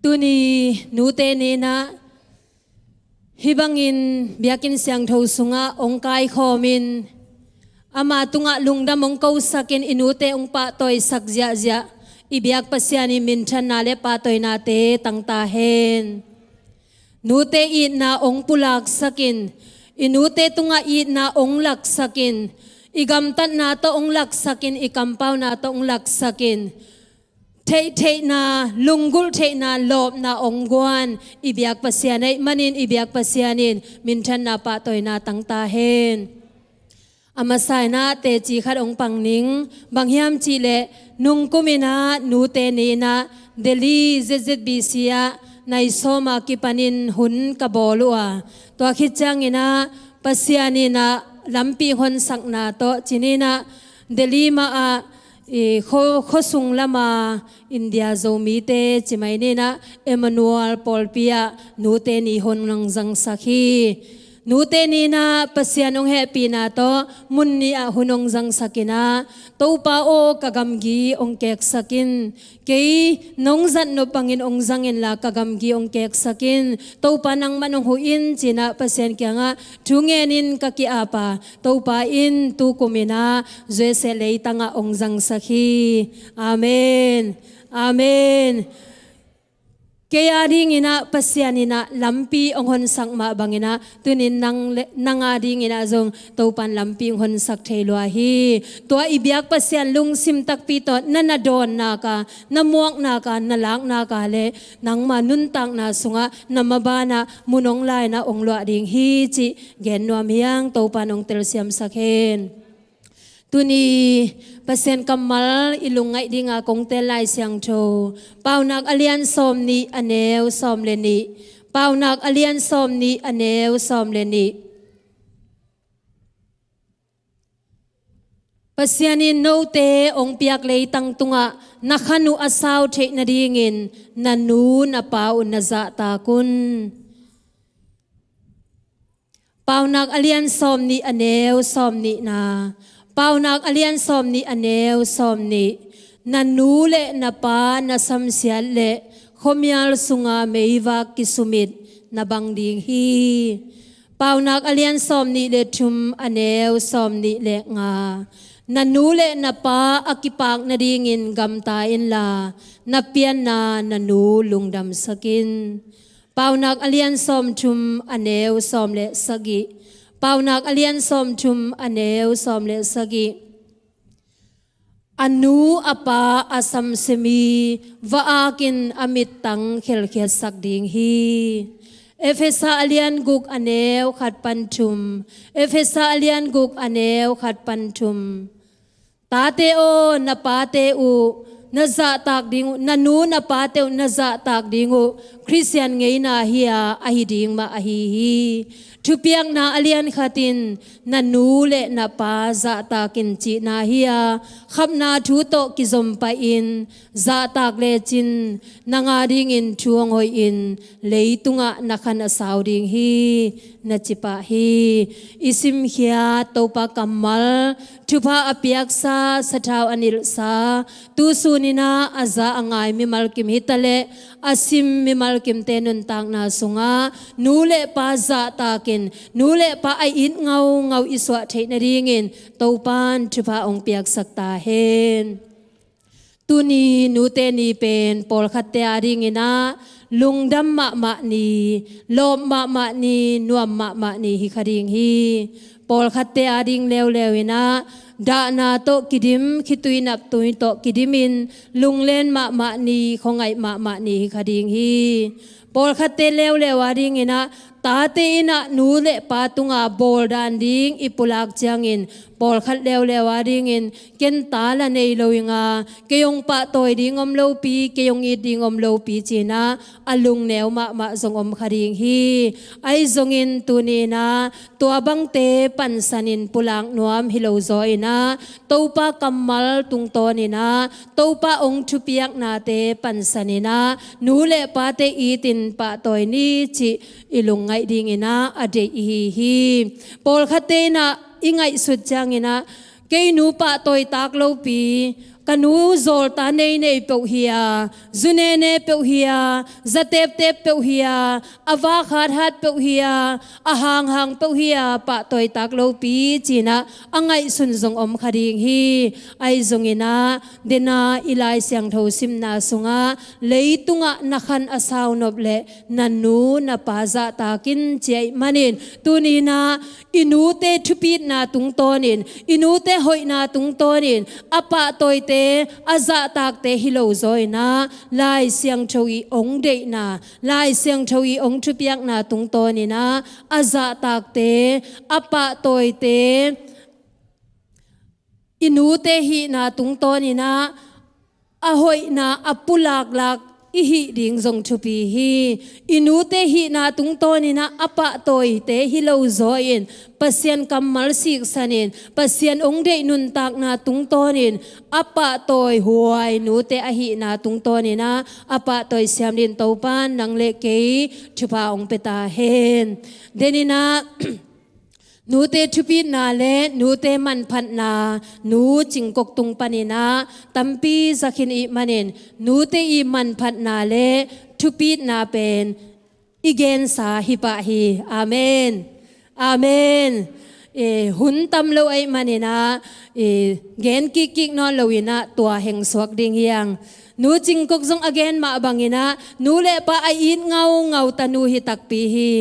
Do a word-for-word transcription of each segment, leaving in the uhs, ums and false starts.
Tuni nute ni-in ah hih bangin biakinn siangtho sungah hong kaikhawmin ama tungah lungdam hong kosakin i nute hong pahtawisak ziahziah i biak Pasian i minthanna le pahtawinate tangta hen. Nute itna hong pulaksakin, i nute tungah itna hong laksakin, i gamtatna tawh hong laksakin, i kampauna tawh hong laksakin, theihtheihna, lunggulh theihna, lawpna hong guan i biak Pasian ahih manin i biak Pasian in minthanna pahtawina tangta hen. A masa-in ah teci khat hong pang ning, bang hiam cihleh nungkumin ah nute ni-in ah Delhi Z Z B C ah nai sawm a kipanin hun ka bawl uh a, tua khit ciangin ah Pasian in ah lampi honsakna tawh ci-in ah Delhi mah ah i khuasung lama India Zomite ci mai ni-in ah Emmanuel pawlpi ah nute ni hun hong zangsak hi. Nute ni-in ah Pasian hong hehpihna tawh mun nih ah hun hong zangsakin ah, Topa aw, ka gamgi hong keksakin, kei nong zatnop bangin hong zang inla ka gamgi hong keksakin, Topa nangman hong huh in ci-in ah Pasian kiangah thu ngenin ka ki-ap a, Topa in tukumin ah U S A leitangah hong zangsak hi. Amen. Amen. Kei a dingin ah Pasian in ah lampi hong honsak mah bangin ah tunin nang le, nang a dingin ah zong Topan lampi hong honsak thei lua hi. Tua i biak Pasian lungsim takpi tawh na na dawn nak a, na muak nak a, na lak nak a le nangma nuntakna sungah na maban ah mun hong la-in ah hong luah ding hi cih gen nuam hi ing. Topan hong telsiamsak hen. Tuni Pasian kammal i lungngaih dinga kong teel Lai Siangtho, Paunak a lian sawm nih a neu sawm le nih. Paunak a lian sawm nih a neu sawm le nih. Pasian in note hong piak leitang tungah na khan uh a sau theih nadingin na nu na pa uh na zahtak un. Paunak a lian sawm nih a neu sawm nihna. Paunak a lian sawm nih a neu sawm nih. Na nu le na pa na samsiat le khuamial sunga meivak kisumit na bang ding hi. Paunak a lian sawm nih le thum a neu sawm nih le nga. Na nu le na pa a kipak nadingin gamta inla na pianna na nu lungdamsak in. Paunak a lian sawm thum a neu sawm le sagih. Paunak a lian sawm thum a neu sawm le sagih. A nu a pa a samsia mi va-akin a mittang khelkhiatsak ding hi. Efesa a lian guk a neu khat pan thum. Efesa a lian guk a neu khat pan thum. Tate aw, na pate uh na zahtak ding uh, na nu na pate uh na zahtak ding uh Khristian ngeina hi-a ahi ding mah ahi hi. Thupiakna a lian khat in na nu le na pa zahtak in cihna hi-a, khapna thu tawh kizom pah in zahtak lecin nang a dingin thu hong hoihin leitungah na khan a sau ding hi, na ci pah hi. I simkhiat Topa kammal, thupha a piaksa sathau a nilhsa, tu sunin ah a za a ngai mimal kim hi taleh a sim mimal kimte nuntakna sungah nu le pa zahtakin, nu le pa a it ngaungau i suah theih nadingin Topan thupha hong piaksak ta hen. Tuni nute ni pen pawlkhatte a dingin ah lungdam mahmah ni, lawp mahmah ni, nuam mahmah ni hi kha ding hi. Pawlkhatte a ding leuleu in ah dahna tawh kidim, khitui naptui tawh kidimin lunglen mahmah ni, khuangaih mahmah ni hi kha ding hi. Pawlkhatte leuleu a dingin ah tate in ah nu le pa tunga bawldan ding i pulak ciangin pawlkhat leuleu a dingin ken ta la nei lo ing a, kei hong pahtawi ding om lopi, kei hong it ding om lopi ci-in ah a lungneu mahmah zong om kha ding hi. Ahi zongin tuni-in ah tua bangte pansanin pulak nuam hi lo zaw in ah Topa kammal tungtawnin ah Topa hong thupiaknate pansanin ah nu le pate itin pahtawi ni cih i lungngaih dingin ah a deih ihi hi. Pawlkhatte in ah i ngaihsut ciangin ah kei nu pahtawi tak lopi, ka nu zawlta neinei peuh hi a, zu nene peuh hi a, za teptep peuh hi a, a va khathat peuh hi a, a hanghang peuh hi a, pahtawi tak lopi ci-in ah a ngaihsun zong om kha ding hi. Ahi zongin ah, dena i Lai Siangtho simna sungah, leitungah na khan a sau nop leh na nu na pa zahtak in ci ahih manin, tuni-in ah i nute thupitna tungtawnin, i nute hoihna tungtawnin, a pahtawite, a zahtakte hi lo zaw-in ah, Lai Siangtho i hong deihna, Lai Siangtho i hong thupiakna tungtawnin ah, a zahtakte, a pahtawite, i nute hihna tungtawnin ah, a hoihna a pulaklak i hih ding zong thupi hi. I nute hihna tungtawnin ah, a pahtawite hi lo zaw-in, Pasian kammal siksanin, Pasian hong deih nuntakna tungtawnin, a pahtawi huai nute a hihna tungtawnin ah, a pahtawi siam dingin Topa'n nang leh kei thupha hong pia ta hen. Denin ah, nute thupitna leh nute manphatna, Nu Cing Kok tung panin ah tampi za khin ahih manin, nute i manphatna leh thupitna pen i gensa hi pah hi. Amen. Amen. Eh, hun tam lo ahih manin ah, eh, gen kikkik nawn loin ah tua heng suak ding hi hang. Nu Cing Kok zong a gen mah bangin ah, nu leh pa a it ngaungau tanu hi takpi hi.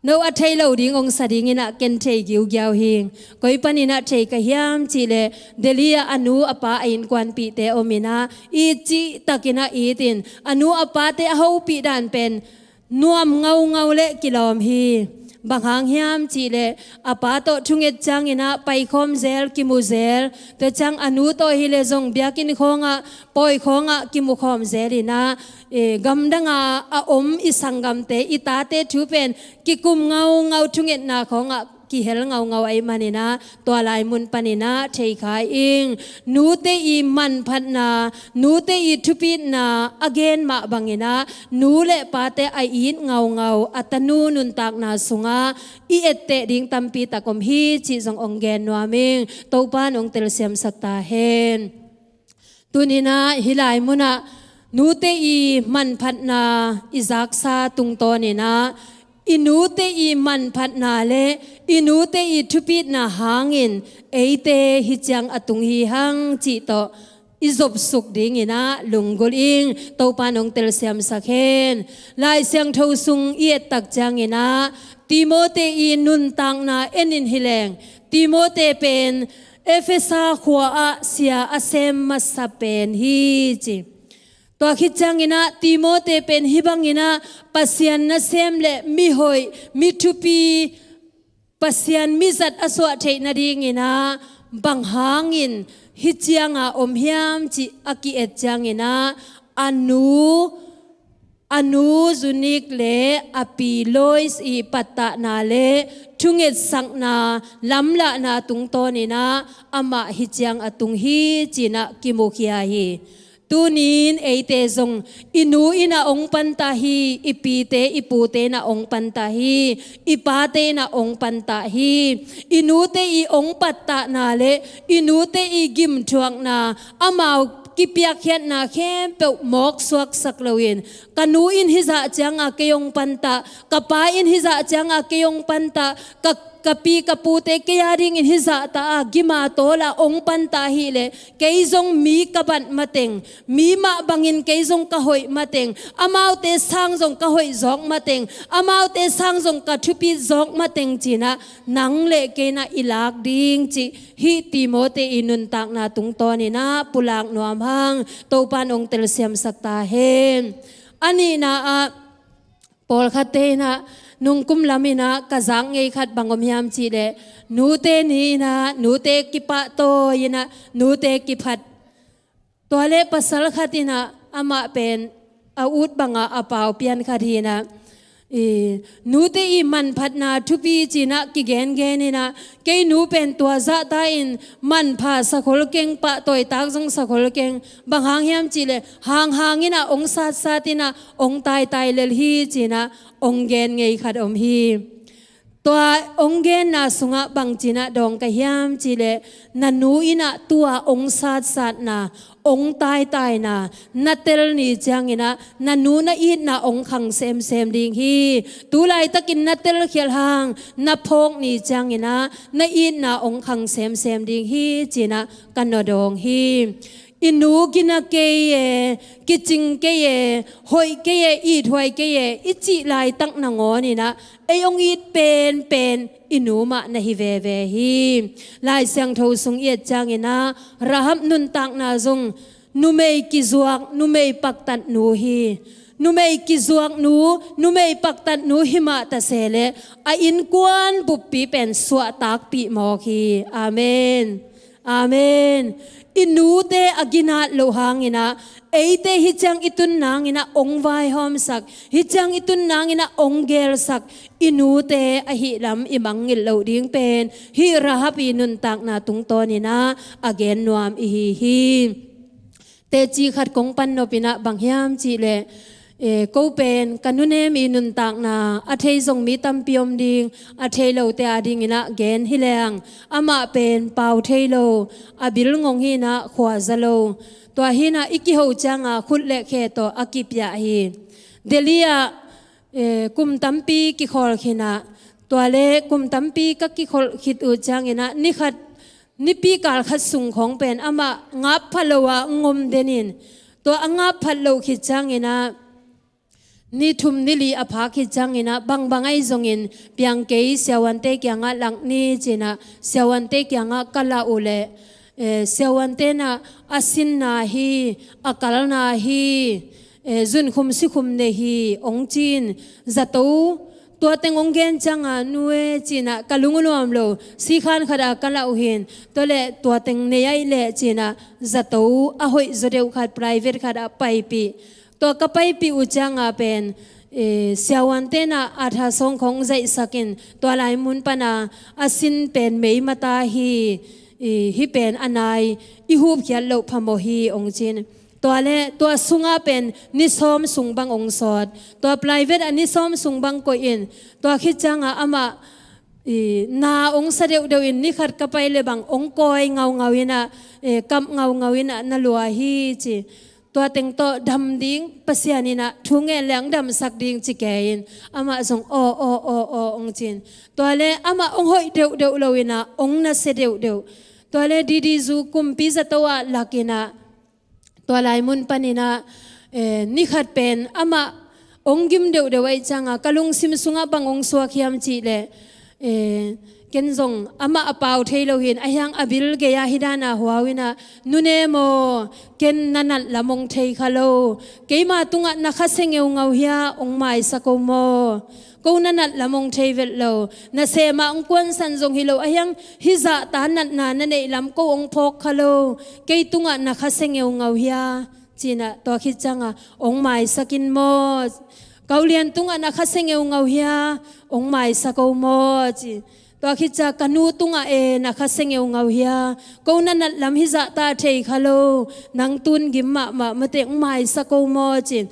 No a thei lo ding hong sa dingin ah ken thei giugiau hi. Koi panin ah thei ka hiam cih leh, Delhi ah a nu a pa a innkuanpihte om in ah, it cihtakin ah it in, a nu a pate a hopih dan pen nuam ngaungau leh kilawm hi. Bang hang hiam cih leh, a pa tawh thunget ciangin ah paikhawm zel, kimu zel, tua ciang a nu tawh hi leh zong biakinn khawngah, pawi khawngah kimu khawm zel in ah, eh, gamdang a a om i sanggamte, i tate thu pen kikum ngaungau, thungetna khawngah kihel ngaungau ahih manin ah, tua lai mun panin ah thei kha ing. Nute i manphatna, nute i thupitna a gen mah bangin ah, nu leh pate a it ngaungau, a tanu nuntakna sungah i etteh ding tampi tak om hi cih zong hong gen nuam ing. Topa'n hong telsiamsak ta hen. Tuni-in ah hih lai munah nute i manphatna i zaksa tungtawnin ah, i nute i manphatna leh i nute i thupitna hangin eite hih ciang a tung hi hang cih tawh i zopsuk dingin ah lunggulh ing. Topa'n hong telsiamsak hen. Lai Siangtho sung i et tak ciangin ah, Timote i nuntakna en in hi leng, Timote pen Efesa khua ah sia a sem masa pen hi ci. Tua khit ciangin ah Timote pen hih bangin ah Pasian nasem leh mihoih, mi thupi, Pasian mizat a suah theih nadingin ah bang hangin hih ciang a om hiam cih a ki-et ciangin ah, a nu, a nu Zunik leh a pi Lois i pattahna leh thungetsakna, lamlahna tungtawnin ah amah hih ciang a tung hi ci-in ah kimukhia hi. Tuni-in eite zong i nu in ah hong pantah hi, i pite i pute in ah hong pantah hi, i pate in ah hong pantah hi. I nute i hong pattahna leh i nute i gimthuakna, amau kipiakkhiatna khempeuh mawksuaksak loin, ka nu in hih zah ciang a kei hong pantah, ka pa in hih zah ciang a kei hong pantah, ka, ka pi ka pute kei a dingin hih zahta a gim a tawl a hong pantah hi leh, kei zong mi ka bat mateng, mi mah bangin kei zong ka hoih mateng, amaute sang zong ka hoih zawk mateng, amaute sang zong ka thupit zawk mateng ci-in ah, nang leh kei in ah i lak ding cih hih Timote i nuntakna tungtawnin ah pulak nuam hang. Topa'n hong telsiamsak ta hen. A nihna ah, pawlkhatte in ah, nungkum lamin ah ka zak ngei khat bang om hiam cih leh, Nute Ni-in ah nute kipahtawi in ah, nute kiphat. Tua leh pasal khat in ah, amah pen a ut bangah a pau pian khat hi-in ah, i, nute i manphatna thupi ci-in ah kigengen in ah, kei nu pen tua zahta in manpha sa khol keng, pahtawi tak zong sa khol keng. Bang hang hiam cih leh, hanghang in ah hong satsat in ah hong taitai lel hi ci-in ah hong gen ngei khat om hi. Tua hong genna sungah bangci-in ah dawng ka hiam cih leh, na nu in ah tu-a hong satsatna, hong taitaina na tel ni ciangin ah na nu na itna hong khang semsem ding hi. Tu laitakin na telkhialh hang na phawk ni ciangin ah na itna hong khang semsem ding hi ci-in ah ka na dawng hi. I nu gina kei e, kicing kei e, hoih kei e, ithuai kei e i cih laitak nangawnin ah ei hong it penpen i nu mah na hi veve hi. Lai Siangtho sung i et ciangin ah Rahab nuntakna zong numei kizuak, numei paktat nu hi. Numei kizuak nu, numei paktat nu hi mah ta se leh a innkuan buppi pen suahtakpih mawk hi. Amen. Amen. I nute a ginat loh hangin ah eite hih ciang i tun nangin ah hong vaihawmsak, hih ciang i tun nangin ah hong gelsak i nute ahih lam i mangngilh loh ding pen hih Rahab i nuntakna tungtawnin ah a gen nuam i hi hi. Teci khat kong pan nop in ah bang hiam cih leh, e, ko pen ka nunem i nuntakna a thei zong mi tampi om ding, a thei lote adingin ah gen hi leng, amah pen pau thei lo, a bil ngong hi-in ah khua za lo. Tua hi-in ah i kiho ciangah khut le khe tawh a kipiah hi. Delhi ah, e, kum tampi kikhawl khin ah, tua le kum tampi ka kikhawl khit uh ciangin ah ni khat, nipi kal khat sung khawng pen amah ngap pha lo-a ngom den in, tua a ngap phat loh khit ciangin ah ni thum ni li a phak khit ciangin ah bangbang ahi zongin piang kei, siavuante kiangah lak ni ci-in ah siavuante kiangah ka lah uh leh, e, siavuante in ah a sinna hi, a kalna hi, e, zunkhum sikhum nei hi hong ci-in zato. Tua teng hong gen ciangah nu e ci-in ah ka lung uh nuam lo, sikhan khat ah ka lah uh hi. Tua leh tua teng nei ahih leh ci-in ah zato a hoih zaw deuh khat private khat ah paipih. Tua ka paipih uh ciangah pen, e, siavuante in ah ultrasound khawng zaihsak in, tua lai mun pan ah a sin pen meima ta hi, e, hih pen a nai i hupkhiat loh phamawh hi hong ci-in. Tua le tua sungah pen ni sawm sung bang hong sawt. Tua private ah ni sawm sung bang koih in, tua khit ciangah amah, i, na hong sa deuhdeuh in, ni khat ka pai le bang hong kawi ngaungau in ah, e, kap ngaungau in ah na lua hi ci. Tua teng tawh dam ding Pasian in ah thu ngen leng damsak ding ci kei in, amah zong aw aw aw aw hong ci-in. Tua le amah hong hoih deuhdeuh lo in ah hong nasia deuhdeuh. Tua le Didi-zu kumpi zato ah lak in ah, tua lai mun panin ah, e, ni khat pen amah hong gim deuhdeuh ahih ciangah ka lungsim sungah bang hong suak hiam cih leh, e, ken zong amah a pau thei lo hi-in, ahih hang a bil gei-ah hih dan a huau in ah, nunem aw, ken na nat lam hong thei kha lo, keima tungah na khasia ngeungau hia, hong maisak o maw? Ko na nat lam hong thei vet lo. Nasem ah hong kuansan zong hi lo, ahih hang hih zahta natna na neih lam ko hong phawk kha lo. Kei tungah na khasia ngeungau hia ci-in ah, tua khit ciangah hong maisak in maw? Ka ulian tungah na khasia ngeungau hia, hong maisak o maw ci. Tua khit ciang ka nu tungah e na khasia ngeungau hia, ko na nat lam hih zahta thei kha lo, nang tu-in gim mahmah mate, hong maisak o maw ci.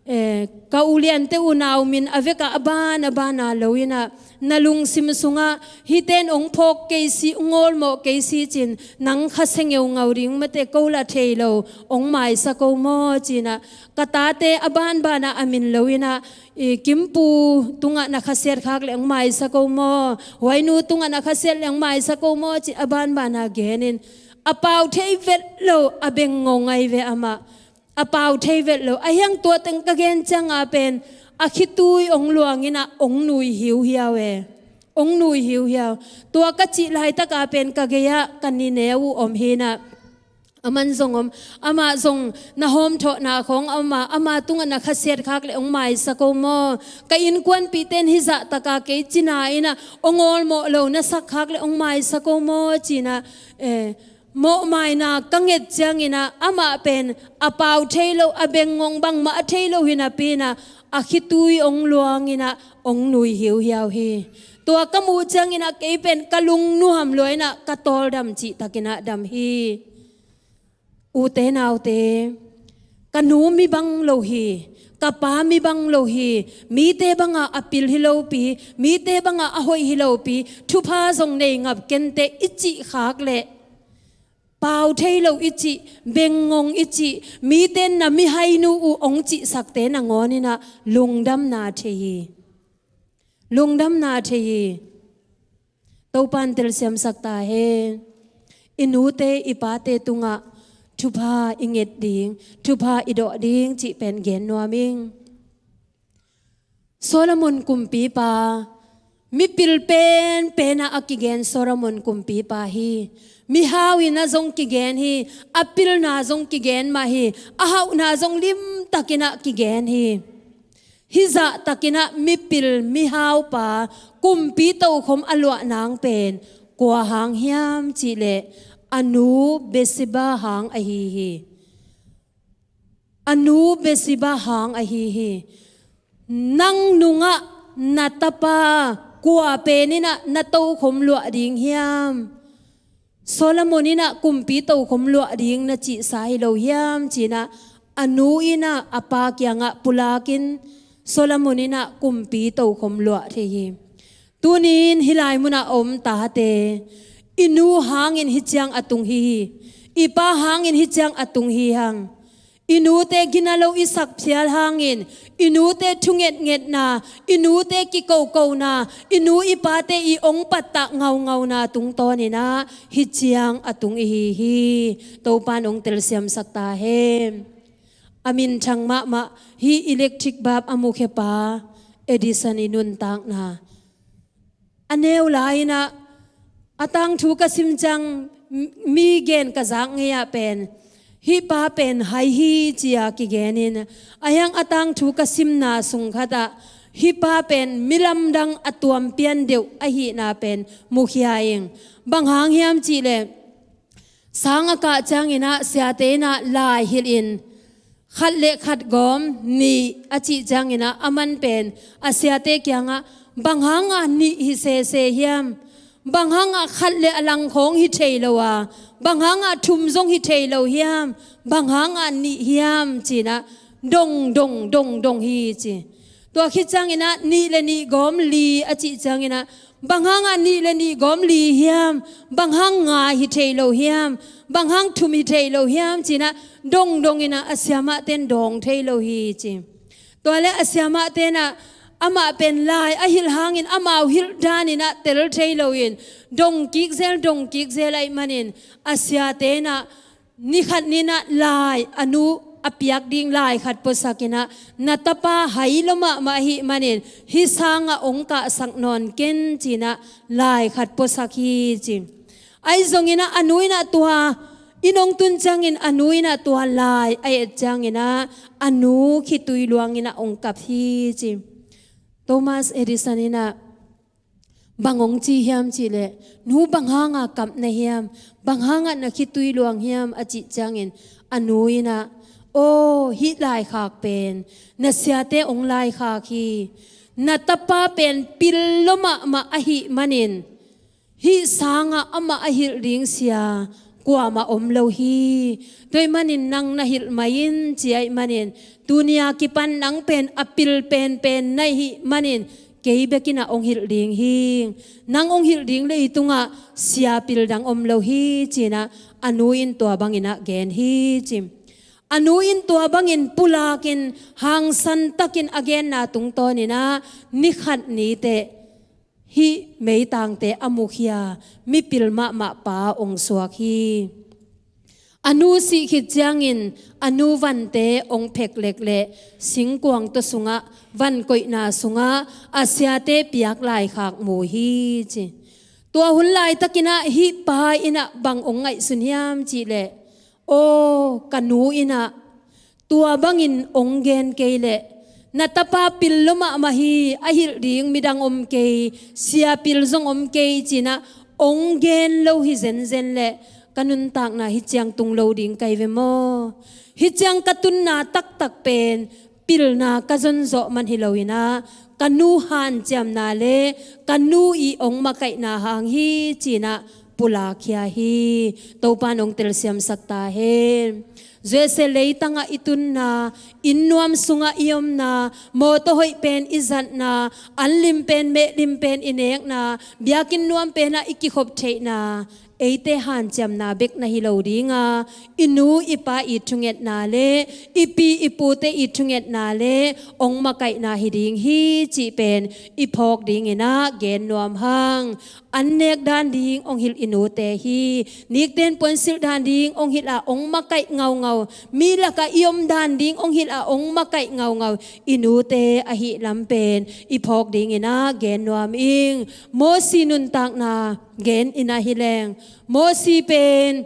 E, ka uliante unau min a vekah a ban a ban a lo in ah, na lungsim sungah hihte in hong phawk kei si, hong awlmawh kei si ci-in nang khasia ngeungau ding mate, ko lah thei lo, hong maisak o maw ci-in ah, ka tate a banban ah a min lo in ah, i, Kimpu tungah na khasiat khak leh hong maisak o maw, huainu tungah na khasiat leh hong maisak o maw ci a banban ah gen in, a pau thei vet lo, a beng ngong ahi ve amah. A pau thei vet lo. Ahih hang tua teng ka gen ciangah pen a khitui hong luang in ah hong nui hiuhiau e. Hong nui hiuhiau. Tua ka cih laitakah pen ka gei-ah ka nineu uh om hi in ah, aman zong om, amah zong na hawmthawhna khawng a om a, ama tungah na khasiat khak leh hong maisak o maw? Ka innkuanpihte in hih zahtaka kei cina in ah hong awlmawh lo na sak khak leh hong maisak o maw ci-in ah, e, mawhmaina ka nget ciangin ah, amah pen a pau thei lo, a beng ngong, bangmah a thei lo hi napi in ah, a khitui hong luang in ah hong nui hiuhiau hi. Tua ka muh ciangin ah kei pen ka lungnuam lua in ah ka tawldam cihtakin ah dam hi. Ute naute, Ka nu mi bang lo hi, ka pa mi bang lo hi, mite bangah a pil hi lopi, mite bangah a hoih hi lopi, thupha zong nei ngap kente i cih khak leh, pau thei lo i cih, bengngong i cih, mite na mihainu uh ong cihsakte nangawninah lungdamna thei hi. Lungdamna thei hi. Topan telsiamsak ta hen. I nute i pate tungah thupha i nget ding, thupha i dawh ding cih pen gen nuam ing. Solomon kumpipa, mipil penpenah a kigen Solomon kumpipa hi. Mihau inah zong kigen hi, a pilna zong kigen mah hi, a hauhna zong limtakinah kigen hi. Hizah takinah mipil mihaupa kumpi tokhom a luah nang pen kua hang hiam cihleh a nu Bathsheba hang ahi hi. A nu Bathsheba hang ahi hi. Nang nungah na tapa kua peninah na tokhom luah ding hiam? Solomon inah kumpi tokhom luah ding na cihsa hi lo hiam cinah a nu inah a pa kiangah pulakin Solomon inah kumpi tokhom luah thei hi. Tunin hih lai munah a om tate i nu hangin hih ciang a tung hi hi. I pa hangin hih ciang a tung hi hang. I nute gina lo i sakphial hangin, i nute thungetngetna, i nute kikokona, i nu i pate i ong pattah ngaungauna tungtawninah hih ciang a tung ihi hi. Topan ong telsiamsak ta hen. A minthang mahmah hih electric bulb a mukhepa Edison i nuntakna. A neu lai-inah a tangthu ka sim ciang mi gen ka zak ngei ah pen hih pa pen hai hi cia kigenin a hiang a tangthu ka simna sung khatah hih pa pen milamdang a tuampian deuh ahihna pen mukhia ing. Bang hang hiam cihleh sang a kah cianginah siate inah lai hilhin khat le khat gawm nih a cih cianginah a man pen a siate kiangah bang hangah nih hi sese hiam? Bang hangah khat le a langkhawng hi thei lo a, bang hangah thum zong hi thei lo hiam? Bang hangah nih hiam cinah dong dong dong dong hi ci. Tua khit cianginah nih le nih gawm li a cih cianginah bang hangah nih le nih gawm li hiam? Bang hang nga hi thei lo hiam? Bang hang thum hi thei lo hiam cinah dong donginah a siamahten dawng thei lo hi ci. Tua le a siamahtenah amah pen lai a hilh hangin amau hilh daninah tel thei loin dong kik zel dong kik zel ahih manin a siatenah nikhat ninah lai a nu a piak ding lai khat puasakinah na tapa hai lo mahmah ahih manin hih sangah ong kahsak nawn ken cinah lai khat puasak hi ci. Ahi zonginah a nu inah tua i nong tun ciangin a nu inah tua lai a et cianginah a nu khitui luanginah ong kap hi ci. Thomas Edison inah bang ong ci hiam cihleh nu bang hanga kap na hiam? Bang hangah na khitui luang hiam a cih ciangin a nu inah aw hih laikhak pen na siate ong laikhak hi. Na tapa pen pil lo mahmah ahih manin hih sangah amah a hilh ding sia kuamah om lo hi. Tua ahih manin nang na hilh mai in ci ahih manin tunia kipan nang pen a pil penpen na hih manin kei bekinah ong hilh ding hi. Nang ong hilh ding leitungah sia pil dang om lo hi cinah a nu in tua banginah gen hi ci. A nu in tua bangin pulakin hangsantakin a genna tungtawninah nikhat niteh hih meitangte a mukhia mipil mahmah pa ong suak hi. A nu sih khit ciangin a nu vante ong pheklek le singkuang tawh sungah van koihna sungah a siate piak laikhak mu hi ci. Tua hun laitakinah hih pa inah bang ong ngaihsun hiam cihleh aw ka nu inah tua bangin ong gen kei leh na tapa pil lo mahmah hi a hilh ding midang om kei sia pil zong om kei cinah ong gen lo hi zenzen leh ka nuntakna hih ciang tung lo ding kai ve maw? Hih ciang ka tunna taktak pen pilna ka zonzawh man hi loinah ka nu hanciamna le ka nu i ong makaihna hang hi cinah pulakkhia hi. Topan ong telsiamsak ta hen. Zuese leitangah i tunna, inn nuam sungah i omna, mawtaw hoih pen i zatna, anlim pen mehlim pen i nekna, biakinn nuam penah i kikhop theihna, eite hanciamna bek na hi lo dinga, i nu i pa i thungetna le i pi i pute i thungetna le ong makaihna hi ding hi cih pen i phawk dinginah gen nuam hang. An nek dan ding ong hilh i nute hi. Nikten puansilh dan ding ong hilh a ong makaih ngaungau, mi lakah i om dan ding ong hilh a ong makaih ngaungau i nute ahih lam pen i phawk dinginah gen nuam ing. Mosi nuntakna gen inah hi leng, Mosi pen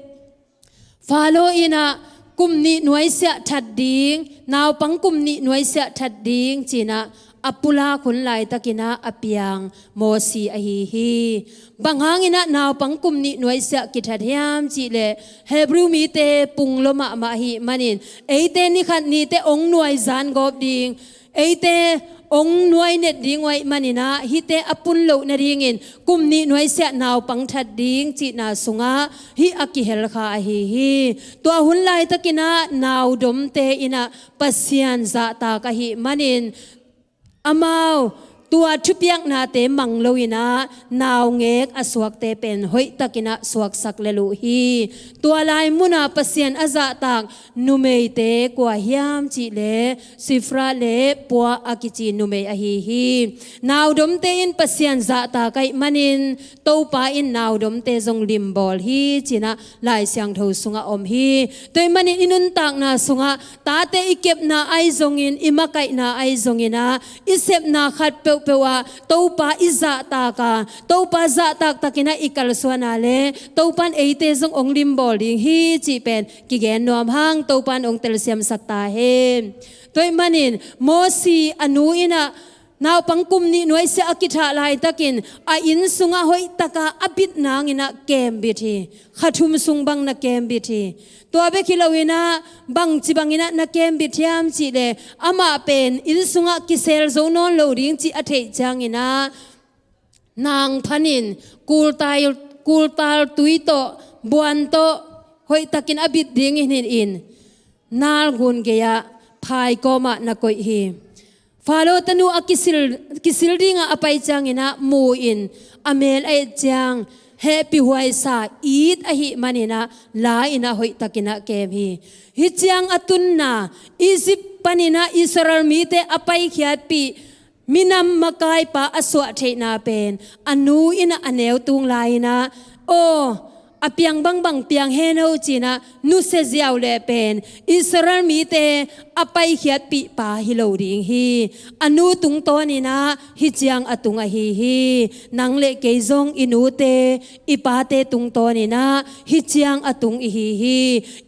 Faro innah kum nih nuaisiah that ding, naupang kum nih nuaisiah that ding cinah a pulak hun laitakinah a piang Mosi ahi hi. Bang hanginah naupang kum nih nuaisiah kithat hiam cihleh, Hebrew mite pung lua mahmah ahih manin, eite nikhat nite ong nuaizan gawp ding, eite ong nuainet ding uh ahih maninah hihte a pun loh nadingin kum nih nuaisiah naupang that ding cihna sungah hih a kihel kha ahi hi. Tua hun laitakinah naudomte innah Pasian zahtak ahih manin, amau tua thupiaknate mang loinah naungek a suakte pen hoihtakinah suaksak lel uh hi. Tua lai munah Pasian a zahtak numeite kua hiam cihleh, Sifra le Pua a kici numei ahi hi. Naudomte in Pasian zahtak ahih manin Topa in naudomte zong limbawl hi cinah Lai Siangtho sungah om hi. Tua ahih manin i nuntakna sungah tate i kepna ahi zongin, i makaihna ahi zonginah, i sepna khat peuhpeuh ah Topa i zahtak a, Topa zahtak takinah i kalsuan a le Topan eite zong ong limbawl ding hi cih pen kigen nuam hang. Topan ong telsiamsak ta hen. Tua ahih manin Mosi a nu innah naupang kum nih nuaisiah a kithah laitakin a inn sungah hoihtaka a bit nanginah kembit hi. Kha thum sung bang na kembit hi. Tua bek hi loinah bangci banginah na kembit hiam cihleh, amah pen inn sungah kisel zo nawn lo ding cih a theih cianginah nang phanin kultal, kultal tui tawh, buan tawh hoihtakin a bit dingin in nalgun gei-ah phaikawmah na koih hi. Faro tanu a kisil, kisil dingah a pai cianginah mu-in a mel a et ciang hehpihhuaisa it ahih maninah la-inah hoihtakinah kem hi. Hih ciang a tunna Egypt paninah Israel mite a paikhiatpih minam makaipa a suah theihna pen a nu innah a neu tung lai-inah, aw, a piang bangbang piang hen o cinah nusia ziau leh pen Israel mite a paikhiatpihpa hi lo ding hi. A nu tungtawninah hih ciang a tung ahi hi. Nang le kei zong i nute i pate tungtawninah hih ciang a tung ihi hi.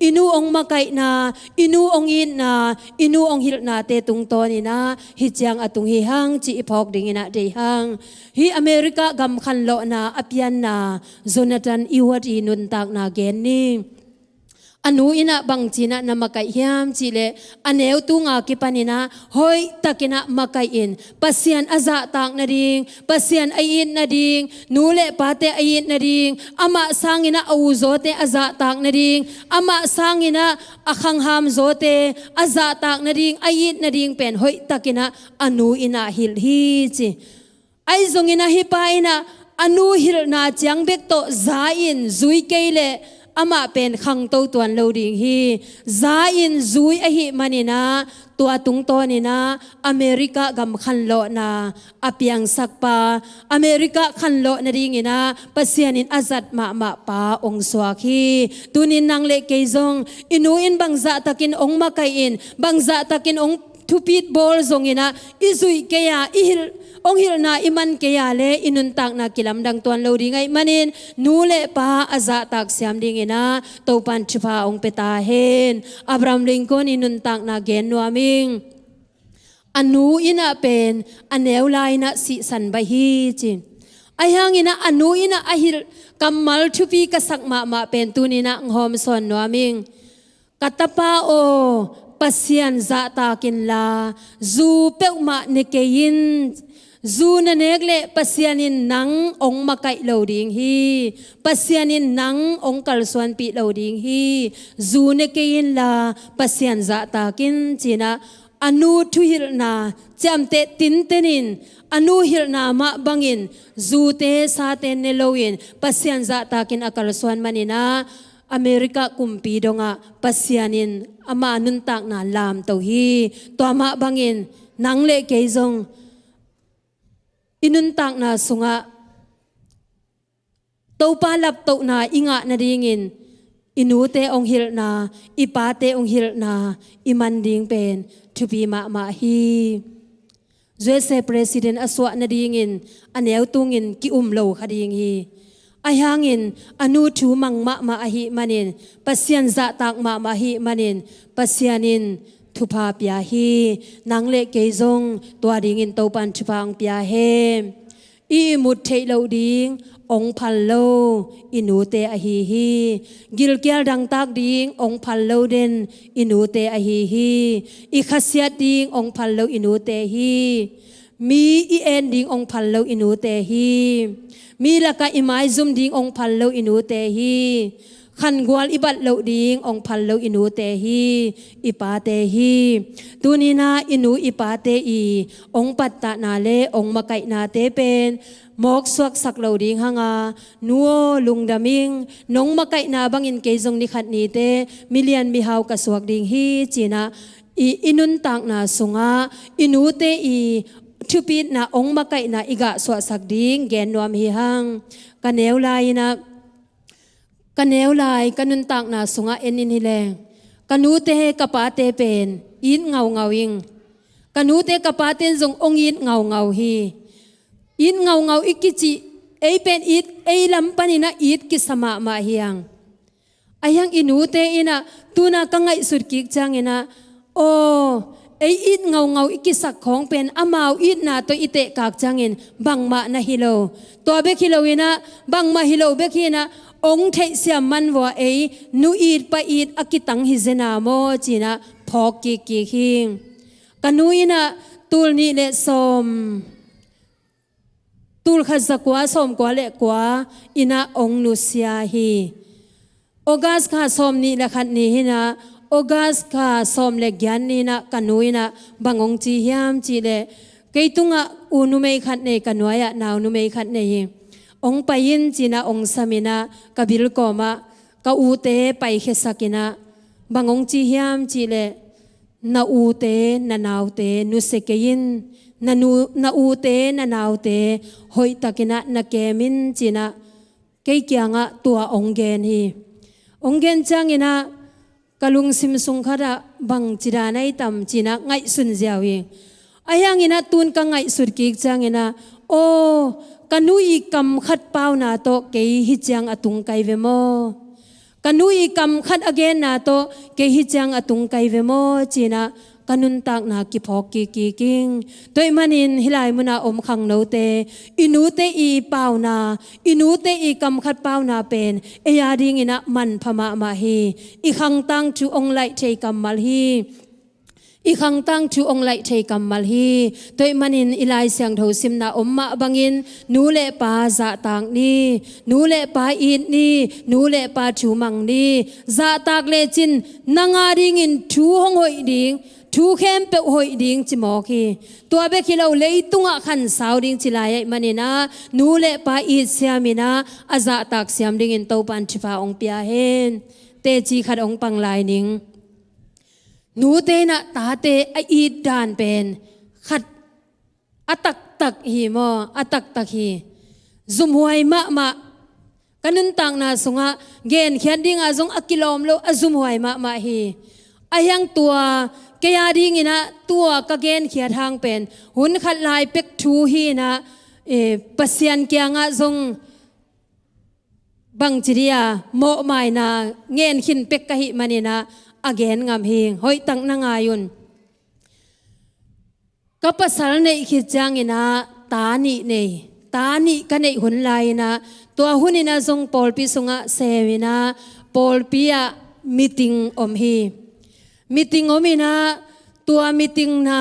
I nu ong makaihna, i nu ong itna, i nu ong hilhnate tungtawninah hih ciang a tung hi hang cih i phawk dinginah deih hang. Hih America gam khanlawhna a pianna Jonathan Edward i nuntakna gen ni. A nu innah bangcinah na makaih hiam cihleh, a neu tunga kipaninah hoihtakinah makaih in, Pasian a zahtak nading, Pasian a it nading, nu le pate a it nading, amah sanginah a u zawte a zahtak nading, amah sanginah a khangham zawte a zahtak nading, a it nading pen hoihtakinah a nu innah hilh hi ci. Ahi zonginah hih pa innah a nu hilhna ciang bek tawh za-in zui kei leh amah pen khangto tuan lo ding hi. Za-in zui ahih maninah tua tungtawninah America gam khanlawhna a piangsakpa, America khanlawh nadinginah Pasian in a zat mahmahpa ong suak hi. Tunin nang le kei zong i nu in bangzahtakin ong makaih in, bangzahtakin ong thupit bawl zonginah i zuih kei a, i hilh, ong hilhna i man kei a le i nuntakna kilamdang tuan lo ding ahih manin nu le pa a zahtak siam dinginah Topan thupha ong pia ta hen. Abraham Lincoln i nuntakna gen nuam ing. A nu innah pen a neu lai-inah sihsan baih hi ci. Ahi hanginah a nu innah a hilh kammal thupi ka sak mahmah pen tuninah hong hawmsawn nuam ing. Ka tapa aw, Pasian zahtak inla zu peuhmah ne kei in. Zu na nek leh Pasian in nang hong makaih lo ding hi. Pasian in nang hong kalsuanpih lo ding hi. Zu ne kei inla Pasian zahtak in, ci-in ah a nu thuhilhna ciamteh tinten in, a nu hilhna mah bangin zute sate ne loin Pasian zahtakin a kalsuan manin ah America kumpi dongah Pasian in ama nuntakna lamto hi. Tua mah bangin nang le kei zong i nuntakna sungah Topa laptohna i ngah nadingin i nute hong hilhna, i pate hong hilhna i man ding pen thupi mahmah hi. U S A President a suah nadingin a neu tungin ki-um lo kha ding hi. Ahi hangin a nu thu mang mahmah ahih manin, Pasian zahtak mahmah ahih manin Pasian in thupha pia hi. Nang le kei zong tua dingin Topan thupha hong pia hen. I ihmut theih loh ding hong phal lo i nute ahi hi. Gilkial dangtak ding hong phal lo den i nute ahi hi. I khasiat ding hong phal lo i nute hi. Mi i en ding hong phal lo i nute hi. Mi lakah i maizum ding hong phal lo i nute hi. Khangual i bat loh ding hong phal lo i nute hi, i pate hi. Tuni-in ah i nu i pate i hong pattahna le hong makaihnate pen mawk suaksak lo ding hang a, nu aw, lungdam ing, nong makaihna bangin kei zong nikhat nite milian mihau ka suak ding hi, ci-in ah i, i nuntakna sungah i nute i thupitna, hong makaihna i gah suahsak ding gen nuam hi hang. Ka neu lai-in ah Ka neu lai, ka nuntakna sungah en in hi leng, ka nute ka pate pen it ngaungau ing. Ka nute ka pate in zong hong it ngaungau hi. It ngaungau i kicih, ei pen it, ei lam panin ah it kisa mahmah hi hang. Ahi hang i nute in ah, tu-in ah ka ngaihsut kik ciangin ah, aw, ei it ngaungau i kisak khawng pen amau itna tawh i tehkak ciangin bangmah na hi lo. Tua bek hi loin ah, bangmah hi lo bek hi-in ah, hong theihsiam man vua ei, nu it pa it a kitang hi zena maw, ci-in ah phawk kikkik hi. Ka nu in ah tul nih le sawm, tul khat za kua sawm kua le kua in ah hong nusia hi. August kha sawm nih le khat ni hi-in ah, August kha sawm le giat ni-in ah ka nu in ah bang hong ci hiam cih leh, kei tungah u numei khat nei, ka nuai-ah nau numei khat nei hi. Hong pai in ci-in ah hong sam in ah ka bil kawmah ka ute paikhiasak in ah bang hong ci hiam cih leh, na ute, na naute nusia kei in, na nu, na ute, na naute hoihtakin ah na kem in ci-in ah kei kiangah tua hong gen hi. Hong gen ciangin ah ka lungsim sung khat ah bangci dan ahi tam ci-in ah ngaihsun ziau hi. Ahi hangin ah tu-in ka ngaihsut kik ciangin ah, aw, ka nu i kam khat pauna tawh kei hih ciang a tung kai ve maw? Ka nu i kam khat a genna tawh kei hih ciang a tung kai ve maw, ci-in ah ka nuntakna kiphawk kikkik ing. Tua ahih manin hih lai munah om khangnote, i nute i pauna, i nute i kam khat pauna pen ei a dingin ah manpha mahmah hi. I khangtang thu hong laih thei kammal hi. I khangtang thu hong laih thei kammal hi. Tua ahih manin i Lai Siangtho simna om mah bangin nu le pa zahtak ni, nu le pa it ni, nu le pa thu mang ni. Zahtak lecin nang a dingin thu hong hoih ding, thu khempeuh hoih ding ci mawk hi. Tua bek hi lo, leitungah khansau ding ci lai ahih manin ah, nu le pa it siamin ah, a zahtak siam dingin Topan thupha hong pia hen. Teci khat hong pang lai ning. Nute in ah tate a it dan pen khat a taktak hi maw, a taktak hi. Zumhuai mahmah. Ka nuntakna sungah genkhiat dingah zong a kilawm lo, a zumhuai mahmah hi. Ahi hang tua, kei a dingin ah tua ka genkhiat hang pen hun khat lai pek thu hi-in ah, eh, Pasian kiangah zong bangci dia mawhmaina ngen khin pek ka hih manin ah a gen ngam hi. Hoihtak na ngai un. Ka pasal neih khit ciangin ah ta nih nei, ta nih ka neih hun lai-in ah, tua hun in ah zong pawlpi sungah sem in ah, pawlpi ah meeting om hi. Meeting om in ah, tua meeting na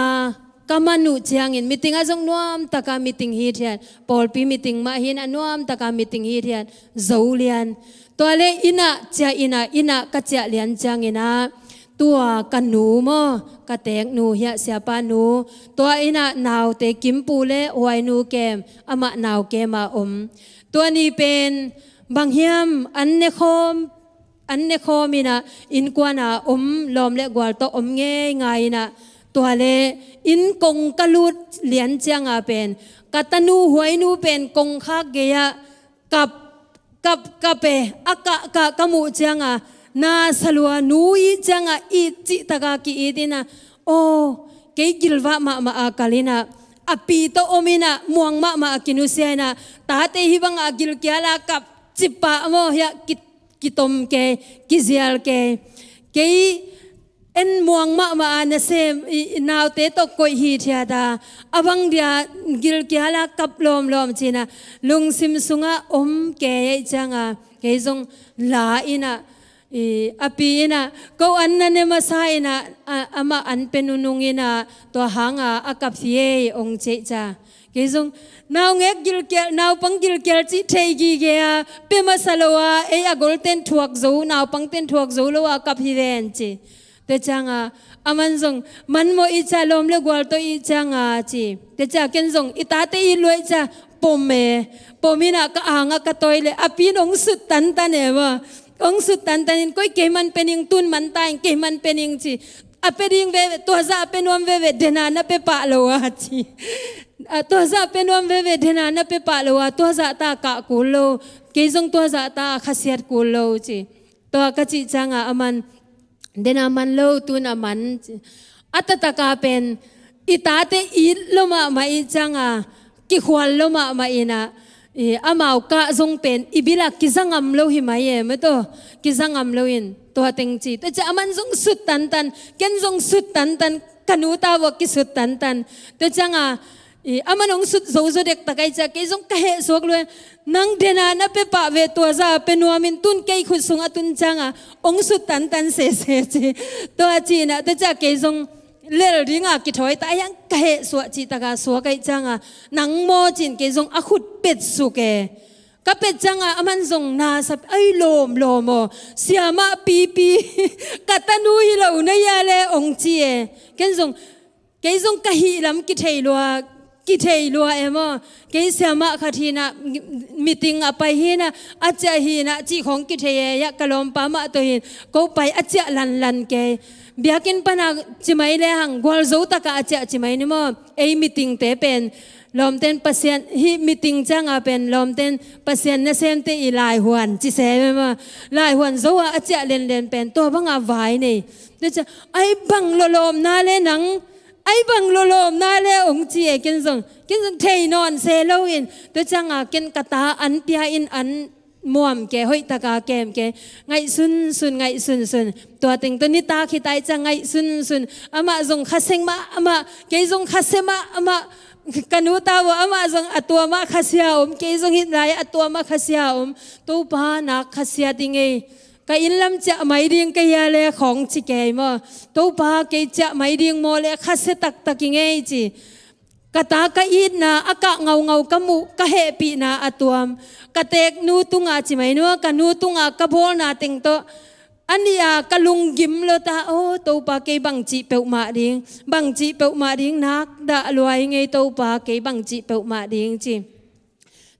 ka man uh ciangin, meeting ah zong nuamtaka meeting hithiat, pawlpi meeting mah hi-in ah nuamtaka meeting hithiat, zo lian. Tua leh inn ah ciah in ah, inn ah ka ciah lian ciangin ah, tua ka nu maw, ka teeknu hiah siapa nu, tua inn ah naute Kimpu leh Huainu kem, amah nau kem a om. Tua ni pen bang hiam, an nekhawm, an nekhawm in ah, innkuan a om, lawm leh gual tawh om ngeingai in ah, tua leh inn kong ka lut lian ciang a pen, ka tanu Huainu pen kongkhak gei ah kap, kap, kap e, a kah, kah ka muh ciang a, na sa lua, nu it ciang a it cih taka ki-it in ah, aw, kei gilvah mahmah a kal in ah, a pi tawh om in ah, muang mahmah a kinusia in ah, tate hih bang a gilkial a kap cih pah maw, hiah ki, kitom kei, kizial kei. Kei en muang mahmah a nasem, i, i naute tawh koih hithiat a, a bang dia gilkial a kap lawmlawm ci-in ah, lungsim sungah om kei ahih ciang a, kei zong la in ah, i, a pi in ah, ko an na ne masa in ah, a, amah an pia nunung in ah, tua hang a, a kap hi ei ong ci ei cia. Kei zong, naungek gilkial, naupang gilkial cih thei gige a, pia masa lo a, ei a golten thuak zo, naupangten thuak zo lo a kap hi ven ci. Tua ciang a, aman zong, man maw it cia, lawm leh gual tawh it ciang a ci. Tua ciang ken zong, i tate it lua it cia, pom e, pom in ah ka ang ah ka tawi leh, a pi in ong sut tantan e maw. Ong sut tantan in, koi kei man pia ning, tun man ta in kei man pia ning ci. A pia ding veve, tua zah a pia nuam veve, den a na pia pah lo a ci. A, tua zah a pia nuam veve, den a na pia pah lo a, tua zah ta kah kul lo. Kei zong tua zah ta khasiat kul lo ci. Tua ka cih ciang a, aman, den a man lo, tun a man ci. A taktak a pen, i tate it lo mahmah it ciang a, kikhual lo mahmah in ah, i, amau kah zong pen, i bil ah kiza ngam lo hi mai e, maw taw, kiza ngam lo in, tua teng ci. Tua ciang aman zong sut tantan, ken zong sut tantan, ka nu ta vua kisut tantan. Tua ciang a, i, aman ong sut zozo dektak ahih ciang, kei zong ka hehsuak lua, nang den a na pia pah ve, tua zah a pia nuam in, tun kei khut sung a tun ciang a, ong sut tantan sese ci. Tua ci in ah, tua ciang kei zong lel ding a kithawi ta, ahi hang ka hehsuak cih taka suak ahih ciang a, nang maw ci-in kei zong a khut petsuk e. Ka pet ciang a, aman zong na sa, ai lawmlawm aw, siamah pipi, ka tanu hi lo na hia leh ong ci e. Ken zong, kei zong ka hih lam kithei lua, kithei lua e maw. Kei siamah khat hi-in ah, meeting a pai hi-in ah, a ciah hi-in ah, cih khawng kithei e, hiah ka lawmpa mah tawh hi-in, ko pai a ciah lanlan kei. Biakinn pan a ci mai lehang, gualzo tak a a ciah ci mai ni maw. Ei meeting te pen, lawmten Pasian, hih meeting ciang a pen, lawmten Pasian nasemte i laihuan ci sem e maw. Laihuan zo a a ciah lenlen pen, tua bang a vai nei. Tua ciang, ai bang lawlawmna leh nang, ai bang lawlawmna leh ong ci e, ken zong, ken zong thei nawn se lo in, tua ciang a ken ka ta an pia in an muam kei, hoih tak a kem kei, ngaihsunsun, ngaihsunsun. Tua teng tawh nitak hi ta ahih ciang ngaihsunsun. Amah zong khasia mahmah, kei zong khasia mahmah. Ka nu ta vua, amah zong a tuam ah khasia om, kei zong hih lai a tuam ah khasia om. Topa, nak khasia ding ei. Ka inn lam ciah mai ding ka hia leh khawng ci kei maw. Topa, kei ciah mai ding maw leh khasia taktak ing ei ci. Ka ta ka itna, a kah ngaungau ka muh, ka hehpihna a tuam. Ka teeknu tung a ci mai ni maw, ka nu tung a ka bawlna teng tawh, a nih a ka lunggim lo ta, aw Topa, kei bangci peuhmah ding, bangci peuhmah ding, nak dah lua ing ei Topa, kei bangci peuhmah ding ci.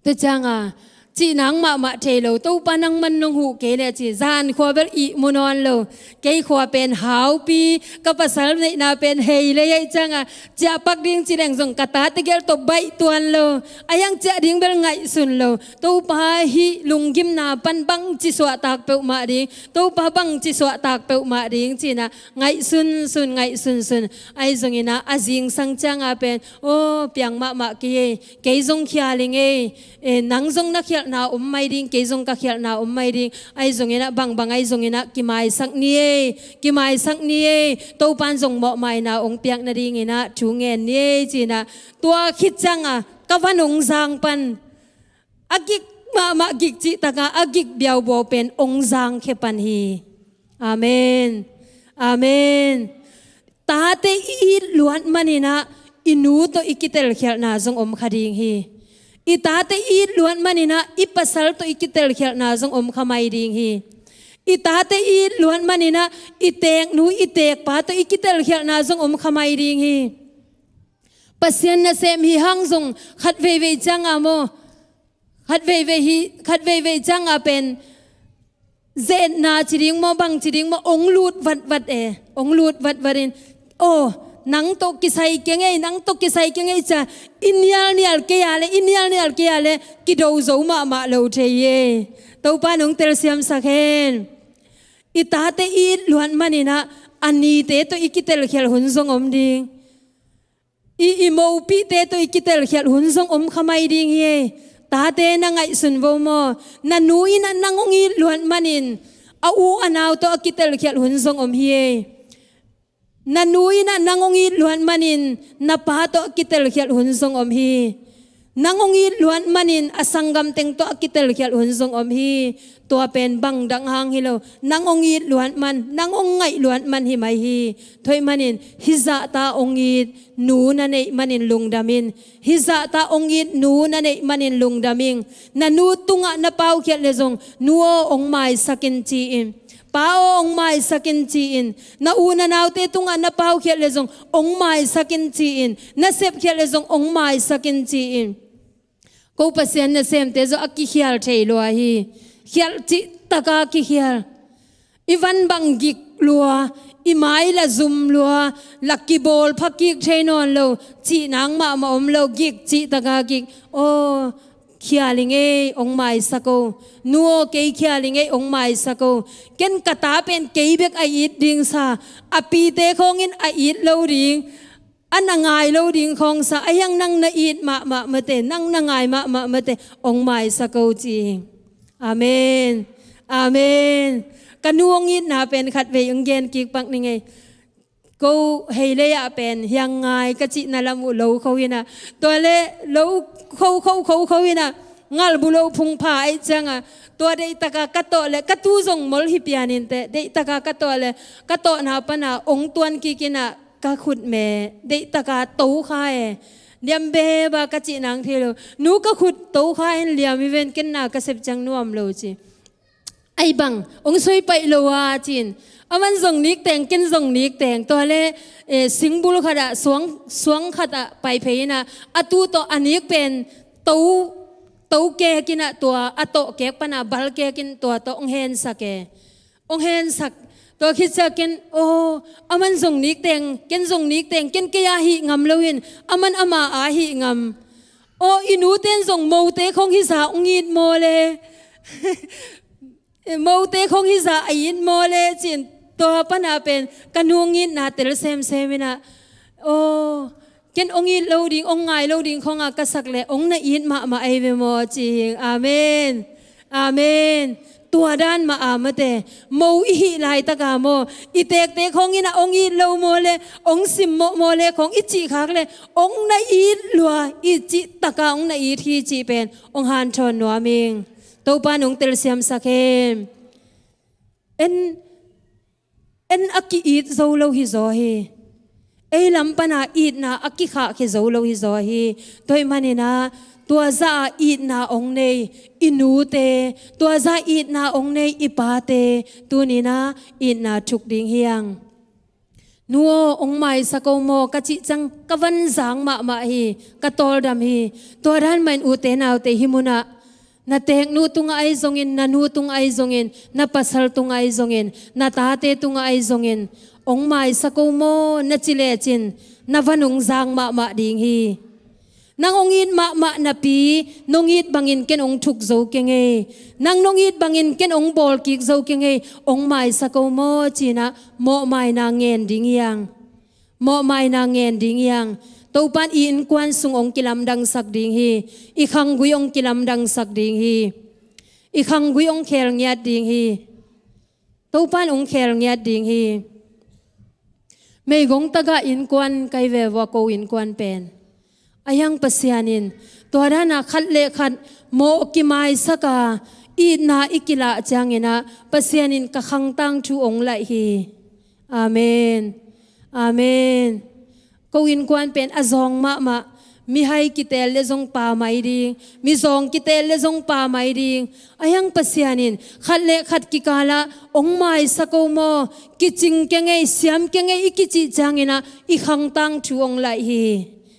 Tua ciang a, cih nang mahmah thei lo, Topa nangman nong huh kei leh ci, zan khua bel ihmu nawn lo. Kei khua pen haupi, ka pasal neihna pen hei lei ahih ciang a, ciah pak ding ci leng zong ka ta tegel tawh baih tuan lo. Ahi hang ciah ding bel ngaihsun lo. Topa, hih lunggimna pan bangci suahtak peuhmah ding, Topa bangci suahtak peuhmah ding ci-in ah, ngaihsunsun, ngaihsunsun. Ahi zongin ah, a zingsang ciang a pen, aw, piang mahmah kei ei, kei zong khial ing ei, e, nang zong na khialhna om mai ding, kei zong ka khialhna om mai ding. Ahi zongin ah, bangbang ahi zongin ah, kimaisak ni ei, kimaisak ni ei. Topa'n zong mawhmaina ong piak nadingin ah, thu ngen ni ei ci-in ah, tua khit ciang a, ka van ong zang pan, a gik mahmah gik cih tak a, a gik biaubuau pen ong zangkhia pan hi. Amen. Amen. Tate i it luat manin ah, i nu tawh i kitelkhialhna zong om kha ding hi. I tate i it luat maninah i pasal tawh i kitelkhialhna zong om kha mai ding hi. I tate i it luat maninah i teeknu i teekpa tawh i kitelkhialhna zong om kha mai ding hi. Pasian nasem hi hang zong khat veivei cianga maw, khat veivei hi, khat veivei cianga pen zetna ci ding maw, bang ci ding maw, ong lut vatvat e, ong lut vatvat in, aw, nang tawh kisai keng ei, nang tawh kisai keng ei cia i nialnial kei a le, i nialnial kei a le kido zo mahmah lo thei e. Topa nong telsiamsak hen. I tate i it luat maninah a nite tawh i kitelkhialh hun zong om ding. I, i mopihte tawh i kitelkhialh hun zong om kha mai ding hi ei. Tate na ngaihsun vo maw? Na nu inah nang hong it luat manin a u a nau tawh a kitelkhialh hun zong om hi ei. Na nu inah nang hong it luat manin na pa tawh a kitelkhialh hun zong om hi. Nang hong it luat manin a sanggam teng tawh a kitelkhialh hun zong om hi. Tua pen bang dang hang hi lo. Nang hong it luat man, nang hong ngaih luat man hi mai hi. Tua ahih manin hih zahta hong it nu na neih manin lungdam in. Hih zahta hong it nu na neih manin lungdam in. Na nu tungah na paukhiat le zong, nu aw hong maisak in ci in. Pa aw hong maisak in ci in. Na u na naute tungah na paukhiat le zong hong maisak in ci in. Na sepkhiat le zong hong maisak in ci in. Ko Pasian nasemte zong a kikhial thei lua hi. Khialh cihtaka kikhial. I van bang gik lua, i mai la zum lua, la kibawl pha kik thei nawn lo, cih nang mahmah om lo, gik cihtaka gik. Aw, khial i ngei hong maisak o. Nu aw, kei khial i ngei hong maisak o. Ken ka ta pen kei bek a it ding sa, a pite khawngin a it lo ding, a na ngai lo ding khawng sa, a hiang nang na it mahmah mate, nang na ngai mahmah mate, hong maisak o ci. Amen. Amen. Ka nu hong itna pen khat vei hong gen kik pak ni ngei. Ko hei lei ah pen hiang ngai ka cihna lam uh lo kho inah, tua le lo kho kho kho kho inah, ngalbu lo phungpha aih cianga, tua deihtaka ka tawh le, ka tu zong mol hi pianin teh, deihtaka ka tawh le, ka tawhna pana hong tuan kik inah, ka khut me deihtaka to kha e. Liam beba ka cih nang thei lo. Nu, ka khut to kha hen, liam hi ven, ken na ka sep ciang nuam lo ci. Ai bang, hong soi paih lo a cin. Aman zong nikteng, ken zong nikteng. Tua le, eh, singbul khatah, suang, suang khatah pai phei inah, a tu tawh a nik pen to, to kek inah tua, a tawh kek pana bal kek in tua tawh hong hensak e. Hong hensak. Tua khit ciang ken, aw, aman zong nikteng, ken zong nikteng, ken kei a hih ngam lo in, aman ama a hih ngam. Aw, i nute in zong mote khawng hih zah hong it maw le. Mote khawng hih zah a it maw le, cin tua pana pen, ka nu hong itna tel semsem inah. Aw, ken hong it lo ding, hong ngai lo ding khawng a ka sak le, hong na it mahmah ei ve maw, ci hing. Amen. Amen. Tua dan mah a mate, mo i hih laitaka maw, i teekte khawng inah hong it lo maw le, hong simmawh maw le, khawng i cih khak le, hong na it lua, i cihtaka hong na it hi cih pen, hong hanthawn nuam ing. Topa nong telsiamsak hen. En, en a ki-it zo lo hi zaw hi. Ei lam pana itna a kikhah khia zo lo hi zaw hi. Tua ahih maninah, tua zah a itna hong nei i nute, tua zah a itna hong nei i pate, tuninah itna thuk ding hiang. Nu aw, hong maisak o maw, ka cih ciang ka van zang mahmah hi, ka tawldam hi. Tua dan mahin ute naute, hih munah na teeknu tungah ahi zongin, na nu tungah ahi zongin, na pasal tungah ahi zongin, na tate tungah ahi zongin, hong maisak o maw na ci lecin, na van hong zang mahmah ding hi. Nang hong it mahmah napi, nong it bangin ken hong thuk zo keng ei. Nang nong it bangin ken hong bawlkik zo keng ei, hong maisak o maw cinah, mawhmaina ngen ding hiang. Mawhmaina ngen ding hiang. Topan i innkuan sung hong kilamdangsak ding hi. I khanggui hong kilamdangsak ding hi. I khanggui hong khelngiat ding hi. Topan hong khelngiat ding hi. Meigong tagah innkuan kai ve vua, ko innkuan pen. A hiang Pasian in tua dana khat le khat mawh kimaisaka itna i kilah cianginah Pasian in ka khangtang thu hong laih hi. Amen. Amen. ko innkuan pen a zawng mahmah, mihai kiteel le zong pamai ding, mizawng kiteel le zong pamai ding. Ahi hang Pasian in khat le khat kikalah hong maisak o maw, kicing kei ngei, siam kei ngei i kicih ciangin ah i khangtang thu hong laih hi.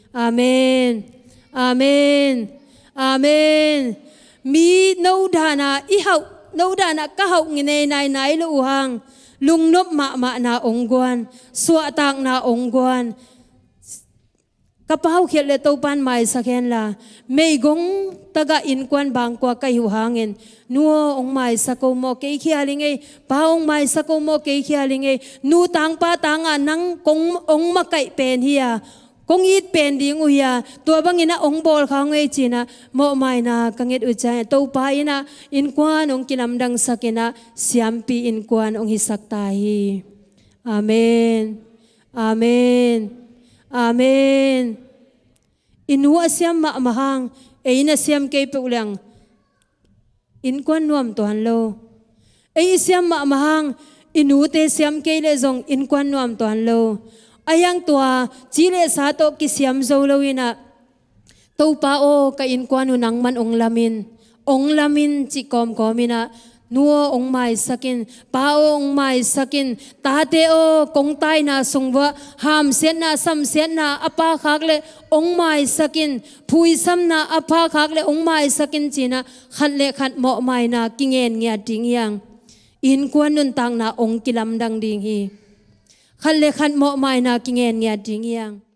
Amen. Amen. Amen. Mi no dan a i hauh, no dan a ka hauh nginei nainai lo uh hang, lungnop mahmahna hong guan, suahtakna hong guan. Ka paukhiat le Topan maisak hen la, meigong tagah innkuan bangkua ka hi uh hangin, nu aw hong maisak o maw, kei khial i ngei, pa aw hong maisak o maw, kei khial i ngei, nu tangpa tangah nang kong hong makaih pen hi a, kong it pen ding uh hi a, tua bangin ah hong bawl kha ngei ci-in ah mawhmaina ka nget uh ciangin, Topa in ah innkuan hong kilamdangsak in ah siampi innkuan hong hisak ta hi. Amen. Amen. Amen. I nu a siam mahmah hang, ei na siam kei peuh leng innkuan nuam tuan lo. Ei i siam mahmah hang, i nute siam kei leh zong innkuan nuam tuan lo. Ahi hang tua ci le sa tawh kisiam zo lo in ah, Topa aw, ka innkuan uh nangman hong lam in, hong lam in cih kawmkawm in ah, nu aw hong maisak in, pa aw hong maisak in, tate aw, kong taina sung vuah hamsiatna samsiatna a pha khak le hong maisak in, phuisamna a pha khak le hong maisak in ci-in ah, khat le khat mawhmaina kingen ngiat ding hi hang. Innkuan nuntakna hong kilamdang ding hi. Khat le khat mawhmaina kingen ngiat ding hi hang.